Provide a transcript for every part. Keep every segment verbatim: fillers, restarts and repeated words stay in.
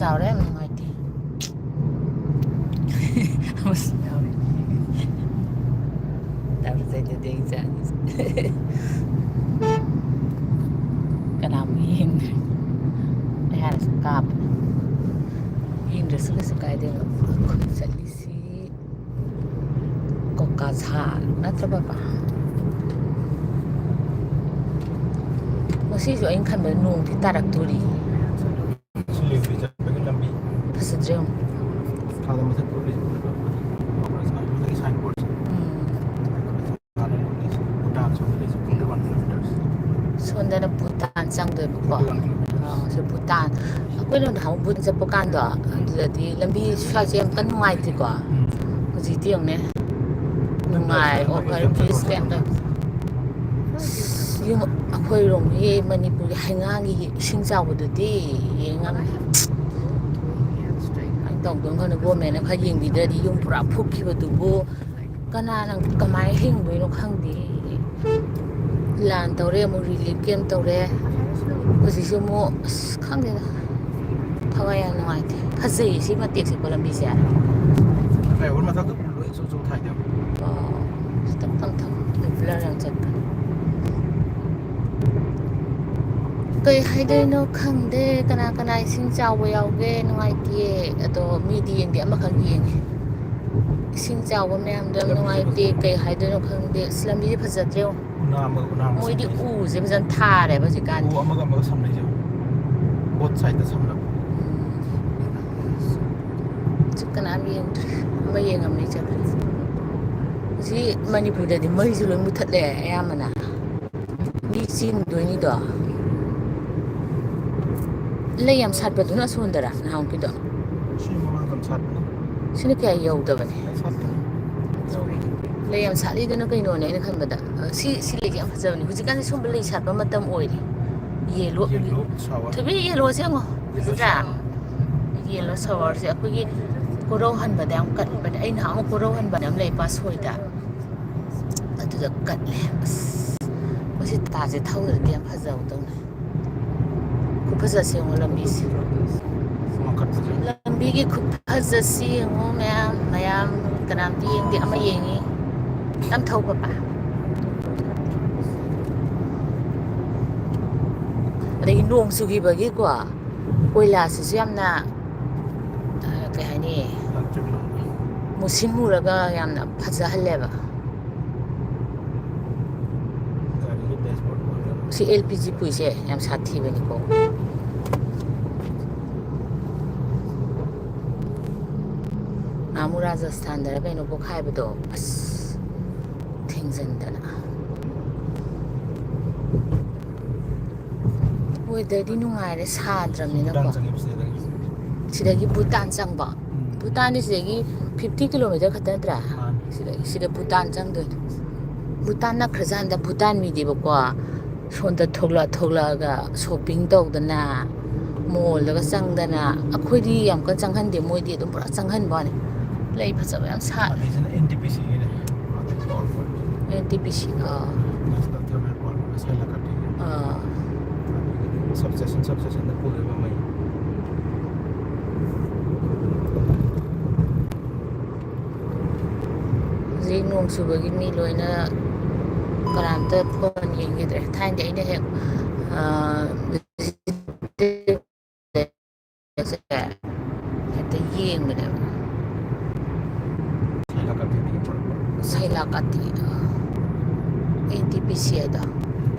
ꯆꯥꯎꯔꯦ, ꯌꯥꯝ ꯅꯨꯡꯉꯥꯏꯇꯦ꯫ ꯑꯃꯁꯨ ꯌꯥꯎꯔꯦ꯫ ꯇꯧꯔꯁꯦ ꯑꯗꯨꯗꯤ ꯑꯩ ꯆꯥꯒꯦ꯫ ꯀꯅꯥꯃꯨꯛ ꯌꯦꯡꯗ꯭ꯔꯦ? ꯑꯩ ꯍꯥꯟꯅꯁꯨ ꯀꯥꯞꯄꯦ꯫ ꯌꯦꯡꯗ꯭ꯔꯁꯨ ꯀꯩꯁꯨ ꯀꯥꯏꯗꯦꯕ꯫ ꯑꯩꯈꯣꯏ ꯆꯠꯂꯤꯁꯤ ꯀꯣꯀꯥꯖꯥ ꯅꯠꯇ꯭ꯔ ꯕꯕꯥ? ꯉꯁꯤꯁꯨ ꯑꯩꯅ ꯈꯟꯕꯗ ꯅꯣꯡꯗꯤ ꯇꯥꯔꯛꯇꯣꯔꯤ꯫ ꯁꯤꯂꯤꯒꯨꯔꯤ ꯆꯠꯄꯒꯤ ꯂꯝꯕꯤ꯫ ꯐꯖꯗ꯭ꯔꯣ ꯌꯦꯡꯉꯣ꯫ ꯊꯥꯗ ꯃꯊꯛꯇ ꯂꯩꯁꯦ꯫ ꯎꯝ꯫ ꯊꯥꯗ ꯂꯩꯁꯦ꯫ ꯚꯨꯇꯥꯟ ꯁꯣꯝꯗ ꯂꯩꯁꯦ꯫ Forty one kilometres. ꯁꯣꯝꯗꯅ ꯚꯨꯇꯥꯟ ꯆꯪꯗꯣꯏꯕꯀꯣ꯫ Forty one kilometres. ꯑꯥ, ꯁꯤ ꯚꯨꯇꯥꯟ꯫ ꯑꯩꯈꯣꯏꯅ ꯅꯍꯥꯟꯃꯨꯛ ꯚꯨꯇꯥꯟ ꯆꯠꯄ ꯀꯥꯟꯗꯣ, ꯑꯗꯨꯗꯗꯤ ꯂꯝꯕꯤ ꯁ꯭ꯋꯥꯏꯁꯦ ꯌꯥꯝ ꯀꯟꯅ ꯅꯨꯡꯉꯥꯏꯇꯦꯀꯣ꯫ ꯎꯝ꯫ ꯍꯧꯖꯤꯛꯇꯤ ꯌꯦꯡꯉꯨꯅꯦ꯫ ꯅꯨꯡꯉꯥꯏ, ꯑꯣ, ꯈꯔ ꯄꯤꯁ ꯀꯩꯝ ꯇꯧ-, ꯑꯁ, ꯌꯦꯡꯉꯣ, ꯑꯩꯈꯣꯏꯔꯣꯝꯒꯤ ꯃꯅꯤꯄꯨꯔꯒꯤ ꯍꯩꯉꯥꯡꯒꯤ ꯏꯁꯤꯡ ꯆꯥꯎꯕꯗꯨꯗꯤ ꯌꯦꯡꯉꯝꯅꯦ꯫ ꯀꯃꯥꯏꯅ ꯇꯧꯗꯣꯏꯅꯣ ꯈꯪꯗꯦ, ꯒꯣꯔꯃꯦꯟꯅ ꯈꯔ ꯌꯦꯡꯕꯤꯗ꯭ꯔꯗꯤ ꯌꯨꯝ ꯄꯨꯔꯥ ꯐꯨꯈꯤꯕꯗꯨꯕꯨ ꯀꯅꯥꯅ ꯀꯃꯥꯏꯅ ꯍꯤꯡꯗꯣꯏꯅꯣ ꯈꯪꯗꯦ꯫ ꯂꯥꯟ ꯇꯧꯔꯦ, ꯑꯃꯨꯛ ꯔꯤꯂꯤꯐ ꯀꯦꯝ ꯇꯧꯔꯦ, ꯍꯧꯖꯤꯛꯁꯨ ꯑꯃꯨꯛ, ꯑꯁ, ꯈꯪꯗꯦꯗ, ꯊꯋꯥꯏ ꯌꯥꯝ ꯅꯨꯡꯉꯥꯏꯇꯦ꯫ ꯐꯖꯩꯌꯦ ꯁꯤ ꯃꯇꯦꯛꯁꯦꯀꯣ, ꯂꯝꯕꯤꯁꯦ꯫ ꯐ꯭ꯂꯥꯏꯑꯣꯚꯔ ꯃꯊꯛꯇ ꯂꯣꯏ ꯆꯨ ꯆꯨ ꯊꯥꯏꯗꯣ꯫ ꯑꯣ, ꯈꯤꯇꯪ ꯇꯞꯊꯧ, ꯕ꯭ꯂꯔ ꯌꯥꯝ ꯆꯠꯄꯅꯦ꯫ ꯀꯩ ꯍꯥꯏꯗꯣꯏꯅꯣ ꯈꯪꯗꯦ, ꯀꯅꯥ ꯀꯅꯥ ꯏꯁꯤꯡ ꯆꯥꯎꯕ ꯌꯥꯎꯒꯦ, ꯅꯨꯡꯉꯥꯏꯇꯦ꯫ ꯑꯗꯣ ꯃꯤꯗꯤ ꯌꯦꯡꯗꯦ, ꯑꯃꯈꯛ ꯌꯦꯡꯉꯦ꯫ ꯏꯁꯤꯡ ꯆꯥꯎꯕ ꯃꯌꯥꯝꯗꯣ ꯌꯥꯝ ꯅꯨꯡꯉꯥꯏꯇꯦ, ꯀꯩ ꯍꯥꯏꯗꯣꯏꯅꯣ ꯈꯪꯗꯦ꯫ ꯑꯁ, ꯂꯝꯕꯤꯁꯦ ꯐꯖꯗ꯭ꯔꯦ ꯌꯦꯡꯉꯣ꯫ ꯎꯅꯥ ꯑꯃ, ꯎꯅꯥ ꯑꯃ ꯃꯣꯏꯗꯤ ꯁꯦꯝꯖꯤꯜꯂꯦ꯫ ꯎꯁꯦ ꯐꯖꯅ ꯊꯥꯔꯦꯕ ꯍꯧꯖꯤꯛꯀꯥꯟꯗꯤ꯫ ꯎ ꯑꯃꯒ ꯑꯃꯒ ꯁꯝꯅꯩꯁꯦ꯫ ꯕꯣꯠ ꯁꯥꯏꯗꯠꯇ ꯁꯝꯅꯕ꯫ ꯁꯤ ꯀꯅꯥꯝ ꯌꯦꯡꯗ꯭ꯔꯦ꯫ ꯑꯃ ꯌꯦꯡꯉꯝꯃꯦ ꯆꯠꯈ꯭ꯔꯦ꯫ ꯁꯤ ꯃꯅꯤꯄꯨꯔꯗꯗꯤ ꯃꯩꯁꯨ ꯂꯣꯏ ꯃꯨꯊꯠꯂꯦ ꯑꯌꯥꯝꯕꯅ꯫ ꯃꯤ ꯆꯦꯟꯗꯣꯏꯅꯤꯗꯣ꯫ ꯂꯩ ꯌꯥꯝ ꯁꯥꯠꯄꯗꯨꯅ ꯑꯁꯣꯝꯗꯔꯥ ꯅꯍꯥꯟꯃꯨꯛꯀꯤꯗꯣ? ꯁꯤ ꯃꯃꯥꯡꯗ ꯌꯥꯝ ꯁꯥꯠꯄꯅꯦ꯫ ꯁꯤꯅ ꯀꯌꯥ ꯌꯧꯗꯕꯅꯦ꯫ ꯁꯥꯠꯄꯅꯦ꯫ ꯂꯩ ꯌꯥꯝ ꯁꯥꯠꯂꯤꯗꯨꯅ ꯀꯩꯅꯣꯅꯦ ꯑꯩꯅ ꯈꯟꯕꯗ꯫ ꯑ, ꯁꯤ, ꯁꯤ ꯂꯩꯁꯦ ꯌꯥꯝ ꯐꯖꯕꯅꯦ꯫ ꯍꯧꯖꯤꯛꯀꯥꯟꯗꯤ ꯁꯨꯝꯕ ꯂꯩ ꯁꯥꯠꯄ ꯃꯇꯝ ꯑꯣꯏꯔꯦ꯫ ꯌꯦꯂꯣ꯫ Yellow shower. ꯊꯣꯏꯕꯤ, ꯌꯦꯂꯣꯁꯦ ꯌꯦꯡꯉꯣ꯫ ꯌꯦꯂꯣ ꯐꯖꯗ꯭ꯔꯥ? ꯁꯥꯋꯔ꯫ ꯌꯦꯂꯣ ꯁꯥꯋꯔꯁꯦ ꯑꯩꯈꯣꯏꯒꯤ ꯀꯣꯔꯧꯍꯟꯕꯗ ꯌꯥꯝ ꯀꯟꯕꯅꯦ꯫ ꯑꯩ ꯅꯍꯥꯟꯃꯨꯛ ꯀꯣꯔꯧꯍꯟꯕꯅ ꯑꯃ ꯂꯩ ꯄꯥꯁꯣꯏꯗ꯫ ꯑꯗꯨꯗ ꯀꯠꯂꯦ꯫ ꯑꯁ, ꯃꯁꯤ ꯇꯥꯁꯦ ꯊꯧꯗ꯭ꯔꯗꯤ ꯌꯥꯝ ꯐꯖꯕꯗꯧꯅꯦ꯫ ꯈꯨꯐꯖꯁꯦ ꯌꯦꯡꯉꯣ ꯂꯝꯕꯤꯁꯦ꯫ ꯁꯣꯝ ꯅꯥꯀꯟ ꯂꯝꯕꯤꯒꯤ ꯈꯨꯐꯖꯁꯤ ꯌꯦꯡꯉꯣ ꯃꯌꯥꯝ, ꯃꯌꯥꯝ ꯀꯅꯥꯝꯇ ꯌꯦꯡꯗꯦ, ꯑꯃ ꯌꯦꯡꯉꯤ꯫ ꯌꯥꯝ ꯊꯧꯕ ꯄꯥ꯫ ꯑꯗꯒꯤ ꯅꯣꯡ ꯆꯨꯈꯤꯕꯒꯤꯀꯣ, ꯀꯣꯏꯂꯥꯁꯤꯁꯨ ꯌꯥꯝꯅ, ꯑ, ꯀꯩ ꯍꯥꯏꯅꯤ, ꯃꯨꯁꯤꯟ ꯃꯨꯔꯒ ꯌꯥꯝꯅ ꯐꯖꯍꯜꯂꯦꯕ꯫ ꯁꯤ ꯑꯦꯜ ꯄꯤ ꯖꯤ ꯄꯨꯏꯁꯦ ꯌꯥꯝ ꯁꯥꯊꯤꯕꯅꯤꯀꯣ꯫ ꯅꯍꯥꯟꯃꯨꯛ ꯔꯥꯖꯁꯊꯥꯟꯗꯔ ꯀꯩꯅꯣ ꯄꯣꯛꯈꯥꯏꯕꯗꯣ, ꯑꯁ, ꯊꯦꯡꯖꯤꯟꯗꯅ꯫ ꯋꯦꯗꯔꯗꯤ ꯅꯨꯡꯉꯥꯏꯔꯦ, ꯁꯥꯗ꯭ꯔꯕꯅꯤꯅꯀꯣ꯫ ꯚꯨꯇꯥꯟ ꯆꯪꯉꯦ ꯁꯤꯗꯒꯤ꯫ ꯁꯤꯗꯒꯤ ꯚꯨꯇꯥꯟ ꯆꯪꯕ꯫ ꯎꯝ꯫ ꯚꯨꯇꯥꯟꯗꯤ ꯁꯤꯗꯒꯤ ꯐꯤꯐꯇꯤ ꯀꯤꯂꯣꯃꯤꯇꯔ ꯈꯛꯇ ꯅꯠꯇ꯭ꯔꯥ? ꯃꯥꯅꯤ꯫ ꯁꯤꯗꯒꯤ, ꯁꯤꯗ ꯚꯨꯇꯥꯟ ꯆꯪꯗꯣꯏꯅꯦ꯫ ꯚꯨꯇꯥꯟ ꯅꯛꯈ꯭ꯔꯖꯥꯠꯅꯤꯗ, ꯚꯨꯇꯥꯟ ꯃꯤꯗꯤꯕꯀꯣ꯫ ꯁꯣꯝꯗ ꯊꯣꯛꯂꯛ-, ꯊꯣꯛꯂꯛꯑꯒ shopping ꯇꯧꯗꯅ, mall ꯗꯒ ꯆꯪꯗꯅ, ꯑꯩꯈꯣꯏꯗꯤ ꯌꯥꯝ ꯀꯟꯅ ꯆꯪꯍꯟꯗꯦ, ꯃꯣꯏꯗꯤ ꯑꯗꯨꯝ ꯄꯨꯔꯥ ꯆꯪꯍꯟꯕ ꯋꯥꯅꯤ꯫ ꯂꯩ ꯐꯖꯕ ꯌꯥꯝ ꯁꯥꯠꯂꯦ꯫ ꯑꯗꯩꯁꯤꯅ ꯑꯦꯟ ꯇꯤ ꯄꯤ ꯁꯤꯒꯤꯅꯦ꯫ ꯑꯦꯟ ꯇꯤ ꯄꯤ ꯁꯤ, ꯑꯥ꯫ National Thermal Power Site ꯂꯥꯛꯀꯗꯣꯏꯅꯦ꯫ ꯑꯥ꯫ Substation, substation ꯗ ꯄꯨꯗꯣꯏꯕ ꯃꯩ꯫ ꯍꯧꯖꯤꯛ ꯅꯣꯡ ꯆꯨꯕꯒꯤ ꯃꯤ ꯂꯣꯏꯅ, ꯀꯅꯥꯝꯇ phone ꯌꯦꯡꯈꯤꯗ꯭ꯔꯦ꯫ ꯊꯥꯏꯅꯗꯤ ꯑꯩꯅ ꯍꯦꯛ, ꯑ, ꯍꯦꯛꯇ ꯌꯦꯡꯕꯅꯦꯕ꯫ ꯁꯥꯏꯂꯥꯀꯥꯇꯤꯗꯒꯤ ꯄꯨꯔꯛꯄ꯫ ꯁꯥꯏꯂꯥꯀꯥꯇꯤ, ꯑ, ꯑꯦꯟ ꯇꯤ ꯄꯤ ꯁꯤ ꯍꯥꯏꯗꯣ꯫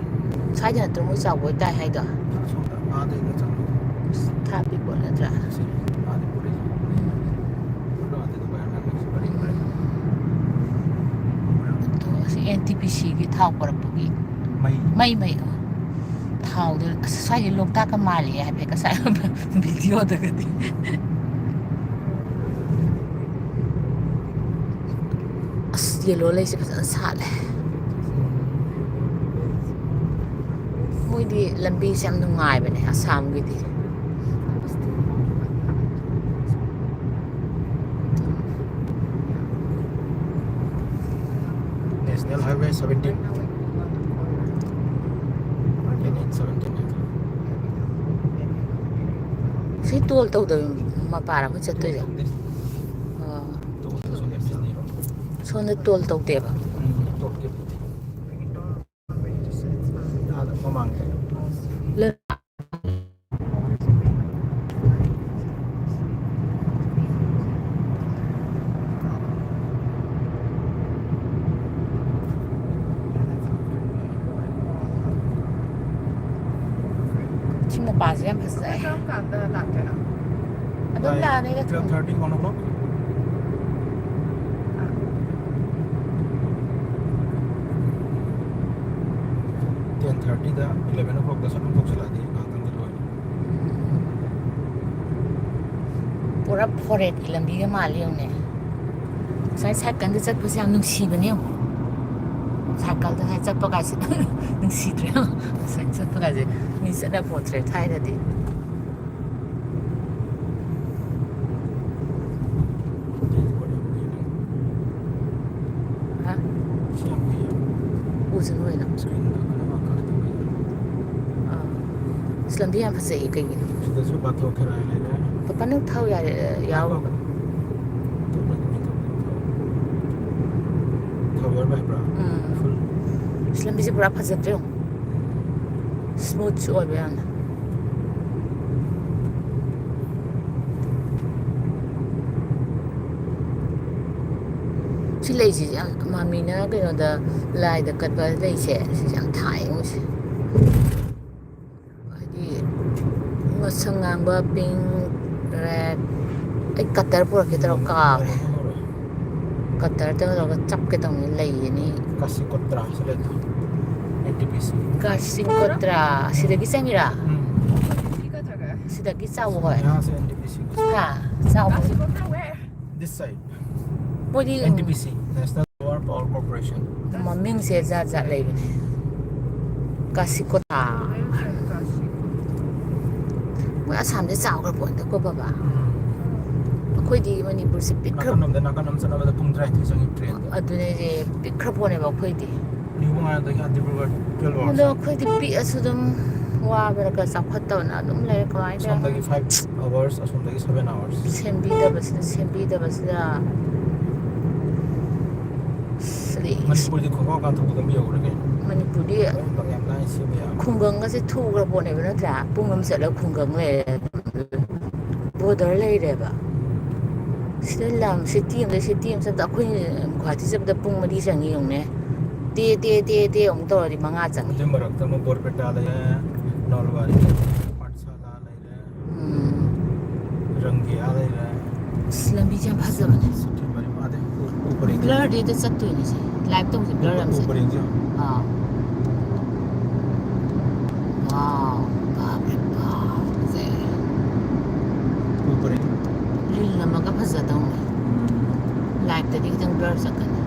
ꯁ꯭ꯋꯥꯏꯗ ꯅꯠꯇ꯭ꯔꯣ ꯃꯣꯏ ꯆꯥꯎꯕ ꯇꯥꯏ ꯍꯥꯏꯗꯣ? ꯑꯁꯣꯝꯗ ꯑꯥꯗꯩꯅ ꯆꯪꯕ꯫ ꯊꯥꯕꯤꯀꯣ ꯅꯠꯇ꯭ꯔꯥ? ꯁꯤ ꯑꯥꯗꯩ ꯄꯨꯔꯛꯏꯁꯦ꯫ ꯑꯗꯣ ꯑꯗꯨꯗ ꯚꯥꯏ ꯅꯪ ꯁꯤ ꯄꯔꯤ ꯄꯔꯤ꯫ ꯑꯗꯣ ꯑꯁꯤ ꯑꯦꯟ ꯇꯤ ꯄꯤ ꯁꯤꯒꯤ ꯊꯥꯎ ꯄꯨꯔꯛꯄꯒꯤ ꯃꯩ꯫ ꯃꯩ, ꯃꯩ, ꯑ, ꯊꯥꯎꯗꯣ, ꯑꯁ, ꯁ꯭ꯋꯥꯏꯒꯤ ꯂꯣꯛꯇꯥꯛꯀ ꯃꯥꯜꯂꯦ ꯍꯥꯏꯐꯦꯠ ꯉꯁꯥꯏ video ꯗꯒꯗꯤ꯫ ꯑꯁ, yellow ꯂꯩꯁꯦ ꯐꯖꯅ ꯁꯥꯠꯂꯦ꯫ ꯃꯣꯏꯗꯤ ꯂꯝꯕꯤꯁꯦ ꯌꯥꯝ ꯅꯨꯡꯉꯥꯏꯕꯅꯦ ꯑꯁꯥꯝꯒꯤꯗꯤ꯫ National Highway seventeen. N H seventeen. ꯁꯤ ꯇꯣꯜ ꯇꯧꯗꯕ ꯃꯄꯥꯔ ꯑꯩꯈꯣꯏ ꯆꯠꯇꯣꯏꯁꯦ? ꯑꯣ꯫ ꯁꯣꯝꯗ ꯇꯣꯜ ꯇꯧꯗꯦꯕ꯫ ꯂꯩ-, ꯁꯤ ꯃꯄꯥꯁꯦ ꯌꯥꯝ ꯐꯖꯩ꯫ ꯀꯔꯝ ꯀꯥꯟꯗ ꯂꯥꯛꯇꯣꯏꯅꯣ? ꯑꯗꯨꯝ ꯂꯥꯛꯑꯅꯤꯗ꯫ Twelve thirty, one o'clock. Ten thirty ꯗ, eleven o'clock ꯗ ꯁꯠ ꯑꯃ ꯊꯣꯛꯆꯜꯂꯛꯑꯗꯤ ꯉꯥꯏꯍꯥꯛꯇꯪꯗ ꯂꯣꯏꯔꯦ꯫ ꯄꯨꯔꯥ ꯐꯣꯔꯦꯠꯀꯤ ꯂꯝꯕꯤꯒ ꯃꯥꯜꯂꯤ ꯌꯦꯡꯉꯨꯅꯦ꯫ ꯉꯁꯥꯏ ꯁꯥꯏꯀꯜꯗ ꯆꯠꯄꯁꯦ ꯌꯥꯝ ꯅꯨꯡꯁꯤꯕꯅꯦ ꯌꯦꯡꯉꯨ꯫ ꯁꯥꯏꯀꯜꯗ ꯉꯁꯥꯏ ꯆꯠꯄ ꯀꯥꯏꯁꯦ ꯅꯨꯡꯁꯤꯗ꯭ꯔꯦ꯫ ꯉꯁꯥꯏ ꯆꯠꯄ ꯀꯥꯏꯁꯦ ꯃꯤ ꯆꯠꯅ ꯄꯣꯠꯇ꯭ꯔꯦ ꯊꯥꯏꯅꯗꯤ꯫ ꯍꯥ? ꯎꯁꯅꯨ ꯍꯣꯏꯅ꯫ ꯑꯥ꯫ ꯑꯁ, ꯂꯝꯕꯤ ꯌꯥꯝ ꯐꯖꯩꯌꯦ ꯀꯩꯒꯤꯅꯣ? ꯁꯤꯗꯁꯨ ꯄꯥꯊꯣꯛ ꯈꯔ ꯂꯩꯔꯦ꯫ ꯄꯥꯄꯥ, ꯅꯪ ꯊꯥꯎ ꯌꯥꯔꯦ, ꯌꯥꯎ꯫ ꯉꯥꯏꯈꯣ꯫ ꯊꯥꯎ ꯌꯥꯎꯔꯝꯃꯦ ꯍꯥꯏꯕ꯭ꯔꯥ? ꯎꯝ꯫ Full꯫ ꯑꯁ, ꯂꯝꯕꯤꯁꯦ ꯄꯨꯔꯥ ꯐꯖꯗ꯭ꯔꯦ ꯌꯦꯡꯉꯣ꯫ Smooth ꯁꯨ ꯑꯣꯏꯕ ꯌꯥꯝꯅ꯫ ꯁꯤ ꯂꯩꯁꯤꯁꯦ ꯌꯥꯝ, ꯃꯥꯃꯤꯅ ꯀꯩꯅꯣꯗ ꯂꯥꯏꯗ ꯀꯠꯄ ꯂꯩꯁꯦ, ꯁꯤꯁꯦ ꯌꯥꯝ ꯊꯥꯏꯌꯦ ꯃꯣꯏꯁꯦ꯫ ꯍꯥꯏꯗꯤ ꯉꯁꯪ ꯉꯥꯡꯕ, pink, red꯫ ꯑꯩ cutter ꯄꯨꯔꯛꯀꯦ ꯇꯧꯔ ꯀꯥꯎꯔꯦ꯫ Cutter ꯇꯧꯔꯒ ꯆꯞꯀꯦ ꯇꯧꯅꯤ, ꯂꯩ ꯑꯅꯤ꯫ ꯀꯥꯁꯤꯀꯣꯇ꯭ꯔꯥ ꯁꯤ ꯂꯩꯇ꯭ꯔꯣ? N T P C꯫ ꯀꯥꯁꯤꯀꯣꯇ꯭ꯔꯥ꯫ ꯁꯤꯗꯒꯤ ꯆꯪꯉꯤꯔꯥ? ꯎꯝ꯫ ꯁꯤꯗꯒꯤ ꯆꯥꯎꯕ ꯍꯣꯏ꯫ ꯉꯥꯁꯦ N T P C꯫ ꯍꯥ? ꯆꯥꯎꯕ꯫ This side꯫ ꯃꯣꯏꯗꯤ N T P C, National Power, Power Corporation꯫ ꯃꯃꯤꯡꯁꯦ ꯖꯥꯠ ꯖꯥꯠ ꯂꯩꯕꯅꯦ꯫ ꯀꯥꯁꯤꯀꯣꯇꯥ꯫ ꯃꯣꯏ ꯑꯁꯥꯝꯁꯦ ꯆꯥꯎꯈ꯭ꯔ ꯄꯣꯠꯅꯤꯀꯣ ꯕꯕꯥ꯫ ꯎꯝ꯫ ꯑꯩꯈꯣꯏꯗꯤ ꯃꯅꯤꯄꯨꯔꯁꯦ ꯄꯤꯛꯈ꯭ꯔ-, ꯅꯥꯀꯟ ꯑꯃꯗ, ꯅꯥꯀꯟ ꯑꯃ ꯆꯠꯅꯕꯗ ꯄꯨꯡ ꯇꯔꯥꯅꯤꯊꯣꯏ ꯆꯪꯉꯤ train ꯗ꯫ ꯑꯗꯨꯅꯦꯁꯦ, ꯄꯤꯛꯈ꯭ꯔ ꯄꯣꯠꯅꯦꯕ ꯑꯩꯈꯣꯏꯗꯤ꯫ ꯅ꯭ꯌꯨ ꯕꯉꯥꯏꯒꯥꯡꯗꯒꯤ ꯑꯥ ꯗꯤꯕ꯭ꯔꯨꯒꯔ twelve hours꯫ ꯑꯗꯣ ꯑꯩꯈꯣꯏꯗꯤ ꯄꯤꯛꯑꯁꯨ ꯑꯗꯨꯝ ꯋꯥꯕꯗꯒ ꯆꯥꯎꯈꯠꯇꯕꯅ ꯑꯗꯨꯝ ꯂꯩꯔꯦ꯫ ꯀꯃꯥꯏꯅ ꯇꯧꯔꯤꯅꯣ? ꯁꯣꯝꯗꯒꯤ five hours, ꯑꯁꯣꯝꯗꯒꯤ seven hours꯫ ꯁꯦꯝꯕꯤꯗꯕꯁꯤꯅ, ꯁꯦꯝꯕꯤꯗꯕꯁꯤꯅ꯫ ꯑꯁ, ꯑꯗꯩ ꯃꯅꯤꯄꯨꯔꯗꯤ ꯈꯣꯡꯒ꯭ꯔꯥꯎ ꯀꯥꯟꯊꯣꯛꯄꯗ ꯃꯤ ꯌꯧꯔꯦ ꯀꯩꯅꯣ꯫ ꯃꯅꯤꯄꯨꯔꯗꯤ ꯂꯣꯏꯅꯃꯛ ꯌꯥꯝ ꯂꯥꯏꯅ ꯁꯦꯝꯕ ꯌꯥꯕ꯫ ꯈꯨꯡꯒꯪꯒꯁꯦ ꯊꯨꯈ꯭ꯔ ꯄꯣꯠꯅꯦꯕ, ꯅꯠꯇ꯭ꯔꯥ? ꯄꯨꯡ ꯑꯃ ꯆꯠꯂꯒ ꯈꯨꯡꯒꯪ ꯂꯩꯔꯦ꯫ Border ꯂꯩꯔꯦꯕ꯫ ꯁꯤꯗ ꯂꯝ, city ꯑꯃꯗ city ꯑꯃ ꯆꯠꯄꯗ, ꯑꯩꯈꯣꯏ ꯒꯨꯍꯥꯇꯤ ꯆꯠꯄꯗ ꯄꯨꯡ ꯃꯔꯤ ꯆꯪꯉꯤ ꯌꯦꯡꯉꯨꯅꯦ꯫ ꯇꯦ, ꯇꯦ, ꯇꯦ, ꯇꯦ ꯑꯃꯨꯛ ꯇꯧꯔꯗꯤ ꯃꯉꯥ ꯆꯪꯉꯤ꯫ ꯑꯗꯨꯏ ꯃꯔꯛꯇ ꯑꯃꯨꯛ ꯕꯣꯔꯄꯦꯇꯥ ꯂꯩꯔꯦ, ꯅꯣꯜꯕꯥꯔꯤ, ꯄꯥꯠꯁꯥꯂꯥ ꯂꯩꯔꯦ, ꯎꯝ꯫ ꯔꯪꯒꯤꯌꯥ ꯂꯩꯔꯦ꯫ ꯑꯁ, ꯂꯝꯕꯤꯁꯦ ꯌꯥꯝ ꯐꯖꯕꯅꯦ꯫ ꯁꯤꯇꯤ ꯃꯔꯤ ꯃꯉꯥꯗꯩ ꯎ-, ꯎ ꯄꯔꯦꯡ꯫ Blurꯗꯤ ꯍꯦꯛꯇ ꯆꯠꯇꯣꯏꯅꯦ ꯁꯦ꯫ Live ꯇꯧꯕꯁꯦ blur ꯌꯥꯝ ꯎ ꯆꯠꯂꯦ꯫ ꯄꯔꯦꯡꯁꯦ ꯌꯦꯡꯉꯣ꯫ ꯑꯥ꯫ Wow, ꯕꯥꯞ ꯔꯦ ꯕꯥꯞ, ꯐꯖꯩ꯫ ꯎ ꯄꯔꯦꯡ꯫ Reel ꯅꯝꯃꯒ ꯐꯖꯗꯧꯅꯤ꯫ ꯎꯝ꯫ Liveꯇꯗꯤ ꯈꯤꯇꯪ blur ꯆꯠꯀꯅꯤ꯫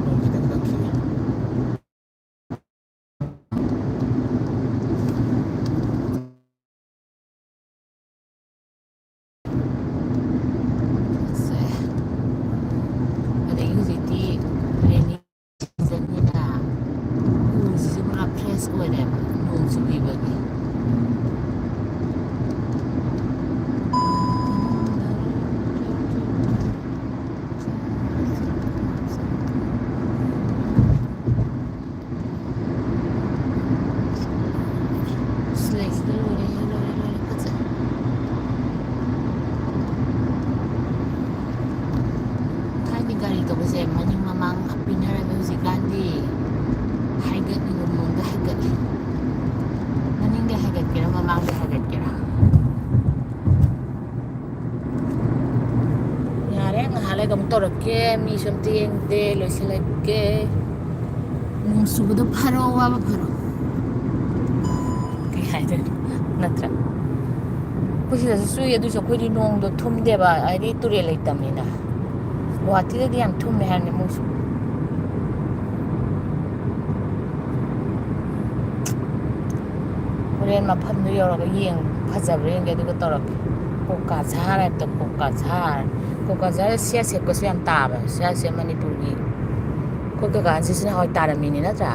ꯅꯣꯡ ꯈꯤꯇꯪ ꯈꯤꯇꯪ ꯈꯤꯛꯏ꯫ ꯁꯦ꯫ ꯑꯗꯒꯤ ꯍꯧꯖꯤꯛꯇꯤ rainy seasonꯅꯤꯅ ꯎꯁꯤꯁꯨ ꯄꯨꯔꯥ fresh ꯑꯣꯏꯔꯦꯕ, ꯅꯣꯡ ꯆꯨꯕꯤꯕꯒꯤ꯫ ꯑꯁ, ꯂꯩꯁꯤꯗ ꯂꯣꯏꯔꯦ, ꯂꯣꯏꯔꯦ, ꯂꯣꯏꯔꯦ, ꯐꯖꯔꯦ꯫ ꯊꯥꯏꯅ ꯒꯥꯔꯤ ꯇꯧꯕꯁꯦ ꯃꯅꯤꯡ ꯃꯃꯥꯡ ꯍꯥꯞꯄꯤꯟꯅꯔꯒ ꯍꯧꯖꯤꯛꯀꯥꯟꯗꯤ ꯍꯥꯏꯒꯠꯂꯤꯕ ꯃꯑꯣꯡꯗ ꯍꯥꯏꯒꯠꯂꯤ꯫ ꯃꯅꯤꯡꯗ ꯍꯥꯏꯒꯠꯀꯦꯔꯥ, ꯃꯃꯥꯡꯗ ꯍꯥꯏꯒꯠꯀꯦꯔꯥ? ꯌꯥꯔꯦ, ꯉꯥꯏꯍꯥꯛ ꯂꯩꯔꯒ ꯑꯃꯨꯛ ꯇꯧꯔꯛꯀꯦ꯫ ꯃꯤꯁꯨ ꯑꯝꯇ ꯌꯦꯡꯗꯦ, ꯂꯣꯏꯁꯤꯜꯂꯛꯀꯦ꯫ ꯅꯣꯡ ꯆꯨꯕꯗꯣ ꯐꯔꯣ, ꯋꯥꯕ ꯐꯔꯣ꯫ ꯀꯩ ꯍꯥꯏꯗꯣꯏꯅꯣ? ꯅꯠꯇ꯭ꯔꯥ? ꯑꯩꯈꯣꯏ ꯁꯤꯗꯁꯨ ꯆꯨꯏ, ꯑꯗꯨꯏꯁꯨ ꯑꯩꯈꯣꯏꯗꯤ ꯅꯣꯡꯗꯣ ꯊꯨꯝꯗꯦꯕ, ꯍꯥꯏꯗꯤ ꯇꯨꯔꯦꯜ ꯂꯩꯇꯕꯅꯤꯅ꯫ ꯒꯨꯍꯥꯇꯤꯗꯗꯤ ꯌꯥꯝ ꯊꯨꯝꯃꯦ ꯍꯥꯏꯕꯅꯤ ꯃꯣꯏꯁꯨ꯫ ꯍꯣꯔꯦꯟ ꯃꯐꯝꯗꯨ ꯌꯧꯔꯒ ꯌꯦꯡ, ꯐꯖꯕ꯭ꯔꯥ ꯌꯦꯡꯒꯦ, ꯑꯗꯨꯒ ꯇꯧꯔꯛꯀꯦ꯫ ꯀꯣꯀꯥ ꯖꯍꯥꯔ ꯍꯥꯏꯕꯗꯣ, ꯀꯣꯀꯥ ꯖꯍꯥꯔ꯫ ꯀꯣꯀ꯭ꯔꯥꯖꯥꯔ ꯁꯤ ꯑꯥꯏ ꯑꯦꯁ ꯑꯦꯐꯀꯁꯨ ꯌꯥꯝ ꯇꯥꯕ꯫ ꯁꯤ ꯑꯥꯏ ꯑꯦꯁ ꯑꯦꯐ ꯃꯅꯤꯄꯨꯔꯒꯤ ꯑꯩꯈꯣꯏ ꯀꯀꯥ ꯑꯟꯖꯤꯠꯁꯤꯅ ꯍꯣꯏ ꯇꯥꯔꯝꯃꯤꯅꯤ ꯅꯠꯇ꯭ꯔꯥ?